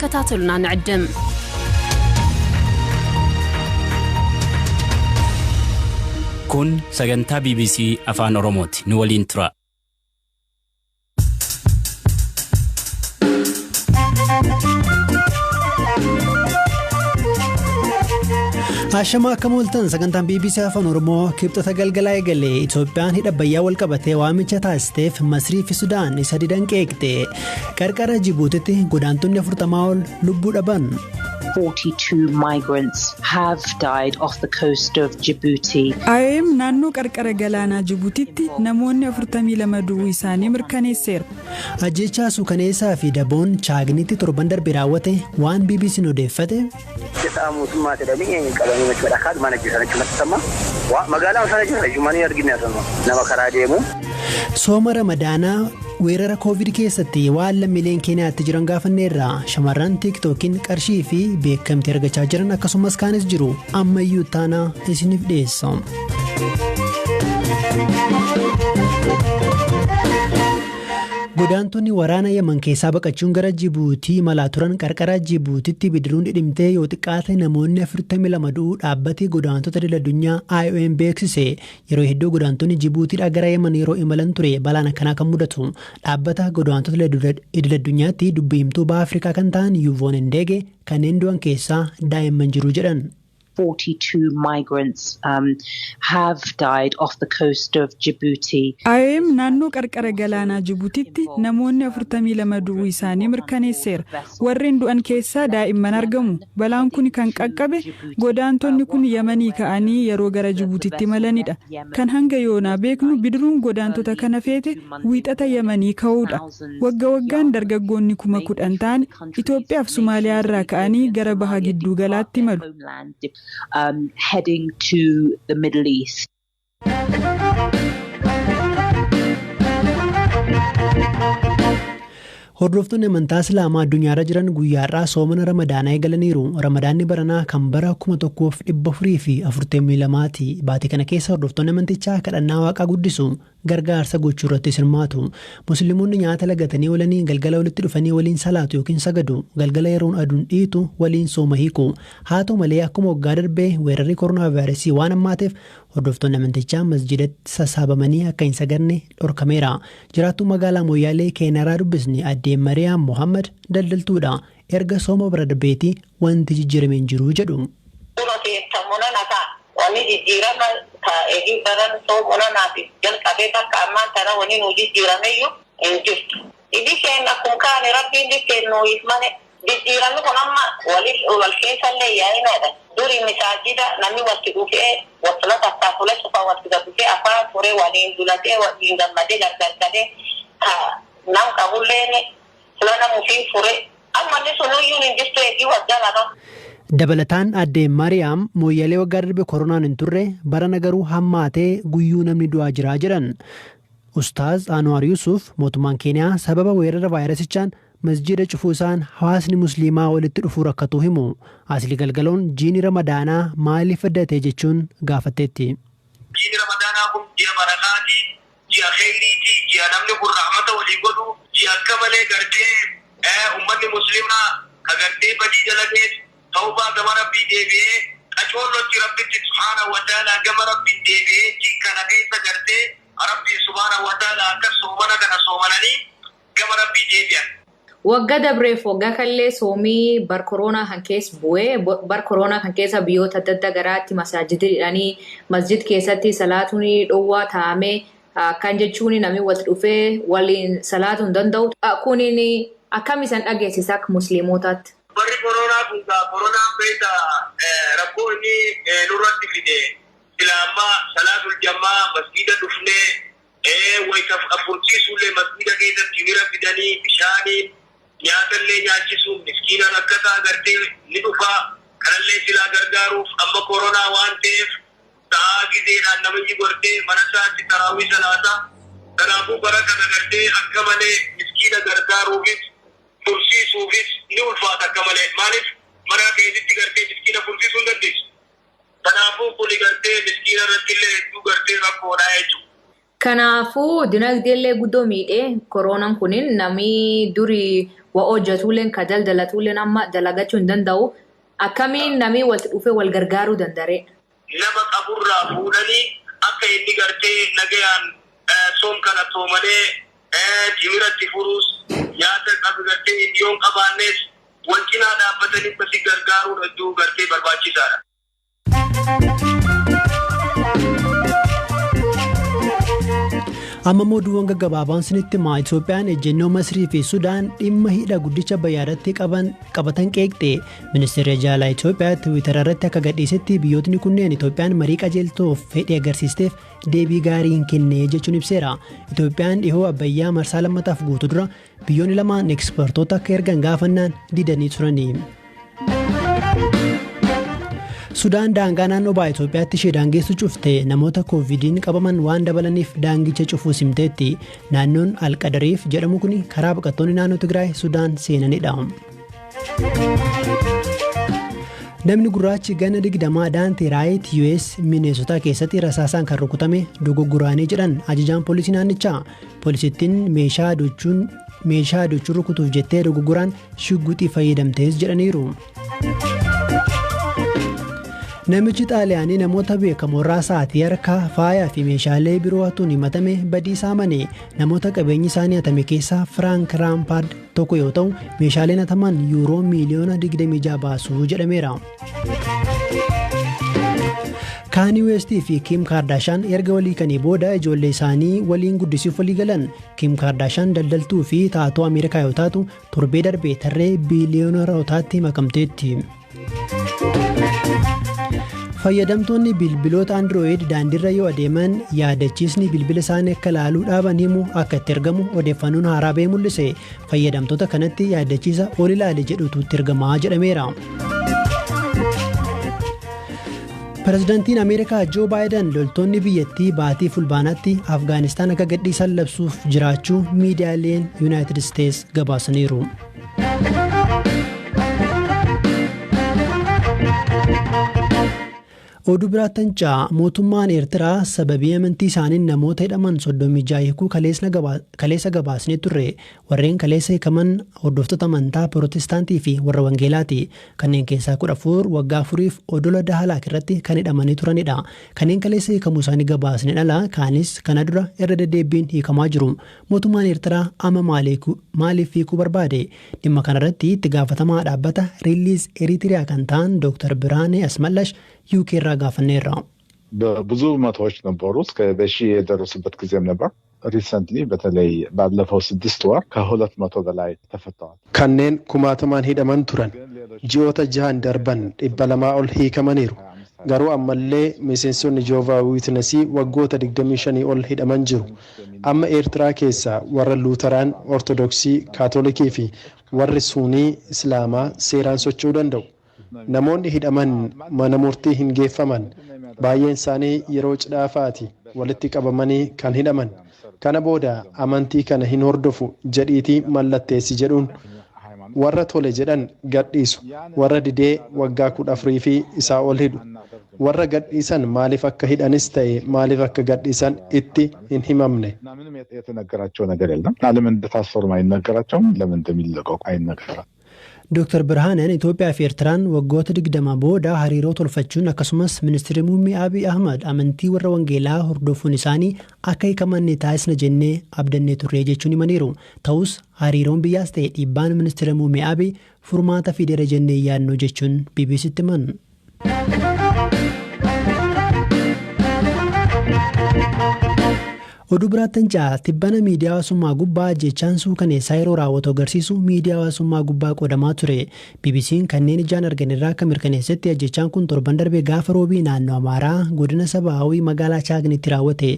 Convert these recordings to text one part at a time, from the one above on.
ክትከታተሉና ንዕድም። Kun sagantaa BBC Afaan Oromooti. Nu waliin tura. Ashamaa akkam ooltan. Sagantaan BBC Afaan Oromoo Kibxata galgalaa eegale. Itoophiyaan hidha Abbayyaa wal qabatee waamicha taasisteef Masrii fi Sudaan isa didan qeeqxe. Qarqara Jibuutitti godaantonni 40 ol lubbuu dhaban. 42 migrants have died off the coast of Djibouti. IOM naannoo qarqara galaanaa Jibuutitti namoonni 42 du'uu isaanii mirkaneesseera. Ajjechaa suukaneessaa fi daboon Chaagnitti torban darbe raawwate waan BBC'n odeeffate. Hojjetaa mootummaa jedhanii qabanii jechuudha. Akkaatuma ajjeesan jechuudha. Magaalaa sana jira jechuudha. Argina nama karaa deemu. Sooma Ramadaanaa weerara Koovid keessatti waan lammiileen Keeniyaatti jiran gaafanneerra. Shamarran Tiiktookiin qarshii fi beekamtii argachaa jiran akkasumas kaanis jiru. Ammayyuu taanaa isiniif dhiyeessa. Godaantonni waraana Yaman keessaa baqachuun gara Jibuutii imalaa turan qarqara Jibuutitti bidiruun dhidhimtee yoo xiqqaate namoonni 42 du'uu dhaabbati godaantota idil addunyaa IOM beeksise. Yeroo hedduu godaantonni Jibuutiidhaa gara Yaman yeroo imalan ture balaan akkanaa kan mudatu. Dhaabbata godaantota idil addunyaatti dubbii himtuu baha Afrikaa kan ta'an Yuvoon Ndeege kanneen du'an keessaa daa'imman jiru jedhan. 42 migrants have died off the coast of Djibouti. IOM naannoo qarqara galaanaa Jibuutitti namoonni 42 du'uu isaanii mirkaneesseera. Warreen du'an keessaa daa'imman argamu. Balaan kun kan qaqqabe godaantonni kun Yamanii ka'anii yeroo gara Jibuutitti imalanidha. Kan hanga yoonaa beeknu bidiruun godaantota kana feete Wiixata Yamanii ka'uudha. Wagga waggaan dargaggoonni 10,000 ta'an Itoophiyaaf Somaaliyaa irraa ka'anii gara baha gidduu galaatti imalu. Heading to the Middle East. Hordoftoonni amantaa Islaamaa addunyaarra jiran guyyaarraa soomana Ramadaanaa eegalaniiru. Ramadaanni baranaa kan bara 1442ti. Baatii kana keessa hordoftoonni amantichaa kadhannaa Waaqaa guddisu, gargaarsa gochuu irrattis hirmaatu. Musliimonni nyaata lagatanii oolanii galgala walitti dhufanii waliin salaatu yookiin sagadu. Galgala yeroon aduun dhiitu waliin sooma hiiku. Haa ta'u malee, akkuma waggaa darbee weerarri koronaa vaayirasii waan hammaateef hordoftoonni amantichaa masjidatti sassaabamanii akka hin sagadne dhorkameera. Jiraattuu magaalaa Mooyyaalee Keenaraa dubbisni addee Mariyaam Mohammad daldaltuudha. Erga sooma bara darbeetii wanti jijjiirame hin jiru jedhu. Wanni jijjiirama eegii baran soomona naaf jalqabee bakka ammaan tana wanni nu jijjiirameyyuu hin jirtu. Idisheen akkuma kaane Rabbiin disheen nuuf mane jijjiiramni kun amma wal keessallee yaa'inaadha. Duri misaajida namni walitti dhufee wasla takkaa fuula cufa walitti dhufee afaan turee waliin dulatee waliin gammadee gargargalee nam qabulleen fuula namuufiin fure, ammallee sunuyyuu hin jirtu eegii waggaa 2. Dabalataan addee Mariyaam Mooyyalee waggaa darbe koronaan hin turre, barana garuu hammaatee guyyuu namni du'aa jiraa jedhan. Ustaaz Anwaar Yusuf mootummaan Keeniyaa sababa weerara vaayirasichaan masjida cufuu isaan hawaasni musliimaa walitti dhufuu rakkatuu himu. Asli Galgaloon jiini Ramadaanaa maaliif adda ta'e jechuun gaafatteetti. Jiini Ramadaanaa kun ji'a barakaati, ji'a kheyriiti, ji'a namni kun rahmata walii godhu, ji'a akka malee gartee ummanni muslimaa ka gartee badii dalagees tawbaa gama Rabbii deebi'ee qacoollotti Rabbitti subhaanahu wa ta'aalaa gama Rabbiin deebi'ee ji kana keessa gartee Rabbiin subhaanahu wa ta'aalaa akka soomana kana soomananii gama Rabbii deebi'an. Waggaa dabreef waggaa kallee soomii bar koronaa kan keessa bu'ee, bar koronaa kan keessa biyyoota adda addaa garaatti masaajidii jedhanii masjid keessatti salaatuun dhoowwaa taa'amee, kan jechuun namni walitti dhufee waliin salaatuu hin danda'u. Kunin akkam isan dhageessisa akka musliimotaatti? Barri koronaa kun koronaan beekta rakkoo inni nurratti fide, sila amma salaatul jammaa masjida dhufnee wayita furciisuullee masjida keessatti timira fidanii bishaaniin nyaatallee nyaachisuun miskiina rakkataa gartee ni dhufa, kanallee silaa gargaaruuf, amma koronaa waan ta'eef sa'aa gizeedhaan namni gartee mana isaatti taraawii salaata. Kanaafuu bara kana gartee akka malee miskiina gargaaruufis fursiisuufis ni ulfaata akka malee. Maaliif, mana keessatti gartee miskiina fursiisuu hin dandeessu. Kanaafuu kuni gartee miskiina irratti illee hedduu gartee rakkoodha jechuudha. Kanaafuu dinagdeellee guddoo miidhee koronaan kunin, namni duri Wa hojjetulleen ka daldalatulleen amma dalagachuu hin danda'u. Akkamiin namni walitti dhufee wal gargaaruu danda'e? Nama qaburraa fuudhanii akka inni gartee nagayaan soom kana soomanee timiratti furuus nyaata qabu gartee inni yoon qabaannes wal cinaa dhaabbatanii akkasii gargaaruun hedduu gartee barbaachisaadha. Amma immoo oduuwwan gaggabaabaan sinitti himaa. Itoophiyaan ejjennoo Masrii fi Sudaan dhimma hidha guddicha Abbayyaa irratti qabatan qeeqxe. Ministeerri Jaalaa Itoophiyaa Tiwiitara irratti akka gadhiisetti biyyootni kunneen Itoophiyaan marii qajeeltoof fedhii agarsiisteef deebii gaarii hin kenne jechuun ibseera. Itoophiyaan dhihoo Abbayyaa marsaa lammataaf guutuu dura biyyoonni lamaan ekspertoota akka ergan gaafannaan didanii turani. Sudaan daangaa naannoo baha Itoophiyaatti ishee daangeessu cufte. Namoota koovidiin qabaman waan dabalaniif daangicha cufuu simteetti. Naannoon Alqadariif jedhamu kun karaa baqattoonni naannoo Tigraay Sudaan seenanidha. Namni gurraachi gana 20 Daante Raayit US Mineesotaa keessatti rasaasaan kan rukutame dogoggoranii jedhan ajajaan poolisii naannichaa. Poolisittiin meeshaa adochuun rukutuuf jettee dogoggoraan shugguxii fayyadamtees jedhaniiru. Namichi Xaaliyaanii namoota beekamoo irraa sa'aatii harkaa, faayaa fi meeshaalee biroo hatuun himatame badii saamane. Namoota qabeenyi isaanii hatame keessaa Firaank Raampaard tokko yoo ta'u, meeshaaleen hataman yuuroo miiliyoona 26 baasuu jedhameera. Kaanii Weestii fi Kim Kaardaashaan erga walii kanii booda ijoollee isaanii waliin guddisuuf walii galan. Kim Kaardaashaan daldaltuu fi taatoo Ameerikaa yoo taatu, torbee darbee tarree biiliyoonarootaatti makamteetti. Fayyadamtoonni bilbiloota Android daandiirra yoo adeeman yaadachiisni bilbila isaanii akka ilaaluu dhaaban himu akka itti ergamu odeeffannoon haaraa ba'ee mul'ise. Fayyadamtoota kanatti yaadachiisa ol ilaali jedhutu itti ergamaa jedhameera. Pireezidaantiin Ameerikaa Joo Baayiden loltoonni biyyattii baatii Fulbaanaatti Afgaanistaan akka gadhiisan labsuuf jiraachuu miidiyaaleen Yuunaayitid Isteets gabaasaniiru. Oduu biraattan ca'a. Mootummaan Eertiraa sababii amantii isaaniin namoota hidhaman 36 hiikuu kaleessa gabaasnee turre. Warreen kaleessa hiikaman hordoftoota amantaa Pirootestaantii fi warra Wangeelaati. Kanneen keessaa 14 waggaa 4f odola Dahalaak irratti kan hidhamanii turanidha. Kanneen kaleessa hiikamuu isaanii gabaasne dhala kaanis kana dura irra deddeebiin hiikamaa jiru. Mootummaan Eertiraa amma maaliif hiikuu barbaade? Dhimma kanarratti itti gaafatamaa dhaabbata Riiliis Eritiriyaa kan ta'an Dr. Biraanee Asmallash UK irraa gaafanneerra. በብዙ መቶዎች ነበሩ። እስከ በሺህ የደረሱበት ጊዜም ነበር። ሪሰንትሊ በተለይ ባለፈው 6 ወር ከ200 በላይ ተፈተዋል። Kanneen kumaatamaan hidhaman turan ji'oota jahan darban 200 ol hiikamaniiru. Garuu ammallee miseensonni Jehovah Witnessii waggoota 25 ol hidhaman jiru. Amma Eertiraa keessaa warra Luuteraan, Ortodoksii, Kaatolikii fi warri Suunii Islaamaa seeraan socho'uu danda'u. Namoonni hidhaman mana murtii hin geeffaman. Baay'een isaanii yeroo cidhaafaati walitti qabamanii kan hidhaman. Kana booda amantii kana hin hordofu jedhiitii mallatteessi jedhuun. Warra tole jedhan gadhiisu, warra didee waggaa 14 fi isaa ol hidhu. Warra gadhiisan maaliif akka hidhanis ta'e maaliif akka gadhiisan itti hin himamne. ምንም የተነገራቸው ነገር የለም እና ለምን እንደታሰሩም አይነገራቸውም፣ ለምን እንደሚለቀቁ አይነገራም። Dr. Birhaaneen Itoophiyaa fi Eertiraan waggoota 20 booda hariiroo tolfachuun akkasumas ministeerri muummee Abiy Ahmad amantii warra Wangeelaa hordofuun isaanii akka hiikaman ni taasisna jennee abdannee turre jechuun himaniiru. Ta'us hariiroon biyyaas ta'e dhiibbaan ministeera muummee Abiy furmaata fideera jennee yaadnu jechuun BBCtti himan. Oduu biraattan ca'a. Tibbana miidiyaa hawaasummaa gubbaa jechaan suukaneessaa yeroo raawwatu agarsiisu miidiyaa hawaasummaa gubbaa qoodamaa ture. BBC'n kanneen ijaan argan irraa akka mirkaneessetti ajjechaan kun torban darbe gaafa roobii naannoo Amaaraa godina saba Hawwii magaalaa Chaagnitti raawwate.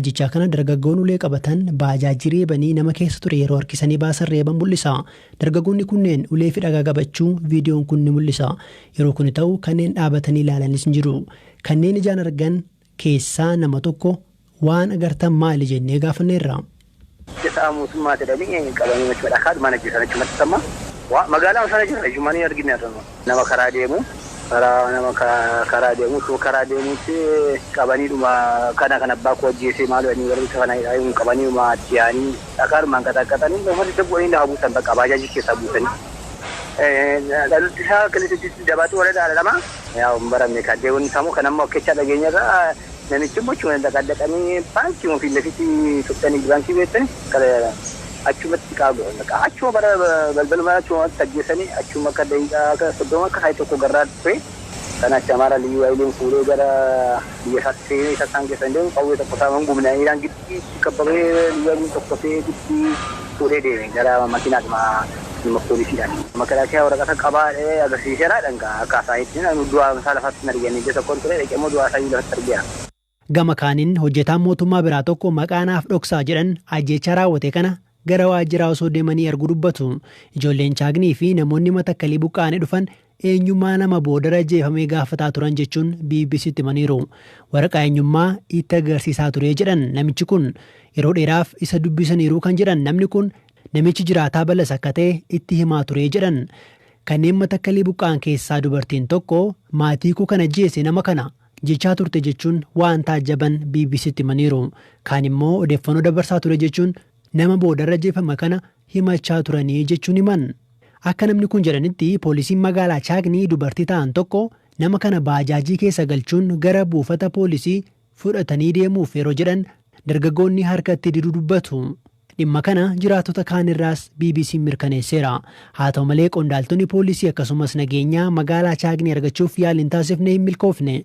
Ajjechaa kana dargaggoon ulee qabatan baajaajii reebanii nama keessa ture yeroo harkisanii baasan reeban mul'isa. Dargaggoonni kunneen ulee fi dhagaa qabachuu viidiyoon kun ni mul'isa. Yeroo kun ta'u kanneen dhaabatanii ilaalanis ni jiru. Kanneen ijaan argan keessaa nama tokko waan agartan maali jennee gaafanneerra. Isaa mootummaa jedhanii qabanii jechuudha. Dhakaadhumaan ajjeesan achumatti samma. Magaalaa sana jira ijumaan argine nama karaa deemu. Karaa nama karaa deemu karaa deemutti qabaniidhuma kana kan abbaa koo ajjeesee maal jedhanii warri kana hin qabaniidhuma achi yaa'anii dhakaadhumaan qaxaqqaxanii uummata bu'anii lafa buusan bakka baajaajii keessaa buusanii. Dhalooti isaa kilitti dabaatu warra dhaalama. Yaa hin baramne kan deemuun sammuu kan ammoo akkachaa dhageenyarraa namichi immoo chuma dhaqanii baankii ofii lafitti tuqxanii baankii beektanii achumatti qaabu achuma bara balbaluma achumatti ajjeesanii achuma akka daqiiqaa 30 akka hayi tokko garraa dhufe kan achi Amaara Liyyuu Hayileen fuudhee gara biyya isaatti seenee isa isaan keessa hin deemu qawwee tokko saaman gumnaan Iraan giddii kabbabee Liyyuu Hayileen tokko see giddii fuudhee deeme gara makiinaadhuma dhimma poolisiidhaan. Makalaakiyaa waraqata qabaa agarsiiseera dhangaa akka isaaniitti du'aa isaa lafatti hin arganne ija tokkoon ture dhaqee immoo du'aa isaa lafatti argeera. Gama kaaniin hojjetaan mootummaa biraa tokko maqaa naaf dhoksaa jedhan ajjeechaa raawwate kana gara waajjiraa osoo deemanii arguu dubbatu. Ijoolleen Chaagnii fi namoonni Matakkalii buqqa'anii dhufan eenyummaa nama boodara ajjeefamee gaafataa turan jechuun BBCtti himaniiru. Waraqaa eenyummaa itti agarsiisaa ture jedhan namichi kun yeroo dheeraaf isa dubbisaniiru kan jedhan namni kun namichi jiraataa Balas akka ta'e itti himaa ture jedhan. Kanneen Matakkalii buqqa'an keessaa dubartiin tokko maatii koo kan ajjeese nama kana jechaa turte jechuun waan taajjaban BBCtti himaniiru. Kaan immoo odeeffannoo dabarsaa ture jechuun nama boodarra ajjeefame kana himachaa turanii jechuun himan. Akka namni kun jedhanitti poolisiin magaalaa Chaagnii dubartii ta'an tokko nama kana baajaajii keessa galchuun gara buufata poolisii fudhatanii deemuuf yeroo jedhan dargaggoonni harkatti diduu dubbatu. Dhimma kana jiraattota kaanirraas BBC'n mirkaneesseera. Haa ta'u malee qondaaltonni poolisii akkasumas nageenyaa magaalaa Chaagnii argachuuf yaaliin taasifne hin milkoofne.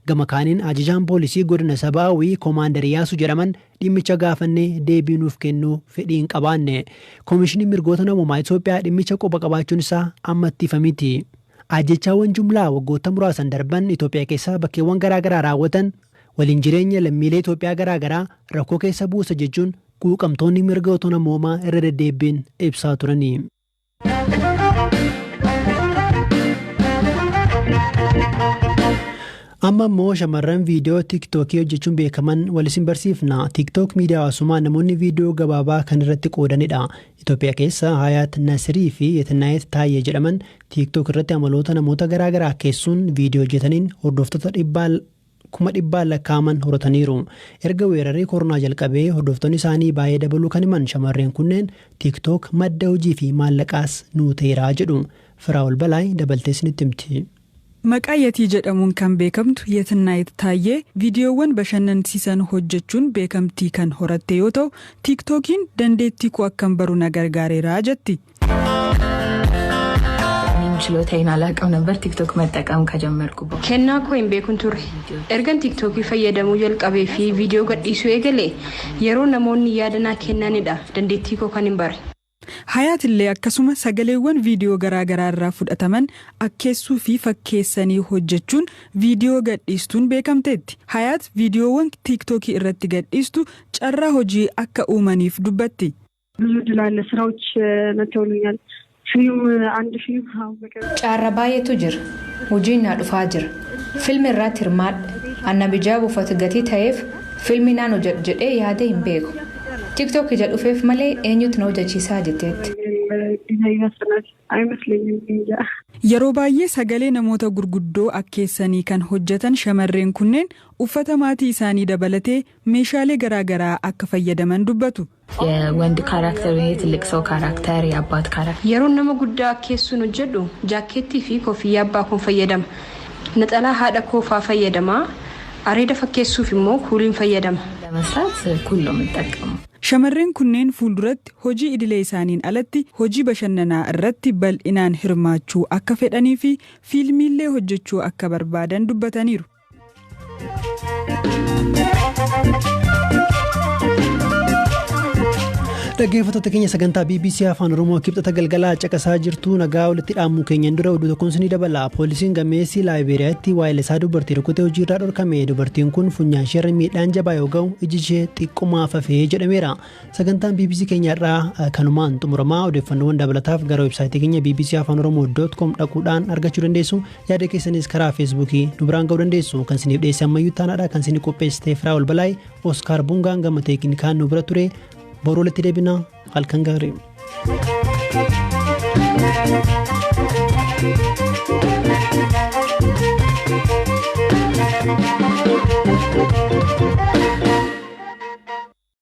Gama kaaniin ajajaan poolisii godina Sabaawii Koomaandar Yaasuu jedhaman dhimmicha gaafannee deebii nuuf kennuu fedhii hin qabaanne. Koomishiniin mirgoota namoomaa Itoophiyaa dhimmicha quba qabaachuun isaa ammatti ifa miti. Ajjeechaawwan jumlaa waggoota muraasan darban Itoophiyaa keessa bakkeewwan garaagaraa raawwatan waliin jireenya lammiilee Itoophiyaa garaagaraa rakkoo keessa buusa jechuun quuqamtoonni mirgoota namoomaa irra deddeebiin ibsaa turani. Amma immoo shamarran viidiyoo tiiktookii hojjechuun beekaman wal isin barsiifna. TikTok miidiyaa hawaasummaa namoonni viidiyoo gabaabaa kan irratti qoodanidha. Itoophiyaa keessa Hayaat Nasirii fi Yeetinaayit Taayyee jedhaman TikTok irratti amaloota namoota garaagaraa keessuun viidiyoo hojjetaniin hordoftoota 100,000 lakkaa'aman horataniiru. Erga weerarri koronaa jalqabee hordoftoonni isaanii baay'ee dabaluu kan himan shamarreen kunneen TikTok madda hojii fi maallaqaas nuu ta'eera jedhu. Firaa'ol Balaay dabaltee isinitti himti. Maqaa Yetii jedhamuun kan beekamtu Yeetinaayit Taayyee viidiyoowwan bashannansiisan hojjechuun beekamtii kan horatte yoo ta'u, tiiktookiin dandeettii koo akkan baru na gargaareera jetti. ችሎታዬን አላውቅም ነበር ቲክቶክ መጠቀም ከጀመርኩ በኋላ። Kennaa koo hin beekun ture. Ergan tiiktookii fayyadamuu jalqabee fi viidiyoo gadhiisuu eegale yeroo namoonni yaada naa kennanidha dandeettii koo kan hin bare. Hayaat illee akkasuma sagaleewwan viidiyoo garaagaraa irraa fudhataman akkeessuu fi fakkeessanii hojjechuun viidiyoo gadhiistuun beekamteetti. Hayaat viidiyoowwan tiiktookii irratti gadhiistu carraa hojii akka uumaniif dubbatti. ብዙ እድል አለ። ስራዎች መተውልኛል። ፊልም አንድ ፊልም አሁን በቅርብ Carraa baay'eetu jira. Hojiin naa dhufaa jira. Filmi irratti hirmaadha. Anna bijaa buufata gatii ta'eef filmi naan hojjedhu jedhee yaadee hin beeku. TikTok ija dhufeef malee eenyutu na hojjechiisaa jetteetti. ዲዛይነር አይመስለኝም እንጃ። Yeroo baay'ee sagalee namoota gurguddoo akkeessanii kan hojjetan shamarreen kunneen uffata maatii isaanii dabalatee meeshaalee garaagaraa akka fayyadaman dubbatu. የወንድ ካራክተር፣ የትልቅ ሰው ካራክተር፣ የአባት ካራክተር Yeroo nama guddaa akkeessuun hojjedhu jaakkeettii fi koffiyyaa abbaa koon fayyadama. Naxalaa haadha koofaa fayyadama. Areeda fakkeessuuf immoo kuuliin fayyadama. ለመስራት ኩል ነው የምጠቀመው። Shamarreen kunneen fuulduratti hojii idilee isaaniin alatti hojii bashannanaa irratti bal'inaan hirmaachuu akka fedhanii fi fiilmiillee hojjechuu akka barbaadan dubbataniiru. Dhaggeeffattoota keenya sagantaa BBC Afaan Oromoo kibxata galgalaa caqasaa jirtu nagaa walitti dhaamuu keenyan dura oduu tokkoon isinii dabala. Poolisiin gameessi Laayiberiyaatti waa'ee isaa dubartii rukutee hojiirraa dhorkame. Dubartiin kun funyaan isheerra miidhaan jabaa yoo ga'u iji ishee xiqqummaaf hafee jedhameera. Sagantaan BBC keenya irraa kanumaan xumuramaa. Odeeffannoowwan dabalataaf gara weebsaayitii keenya BBC Afaan Oromoo .com dhaquudhaan argachuu dandeessu. Yaada keessanis karaa Feesbuukii nu biraan ga'uu dandeessu. Kan isiniif dhiyeesse ammayyuu taanaadha. Kan isinii qopheessite Firaa'ol Balaay, Oskaar Bungaan gama teeknikaan nu bira ture. Boruu walitti deebina halkan gaarii.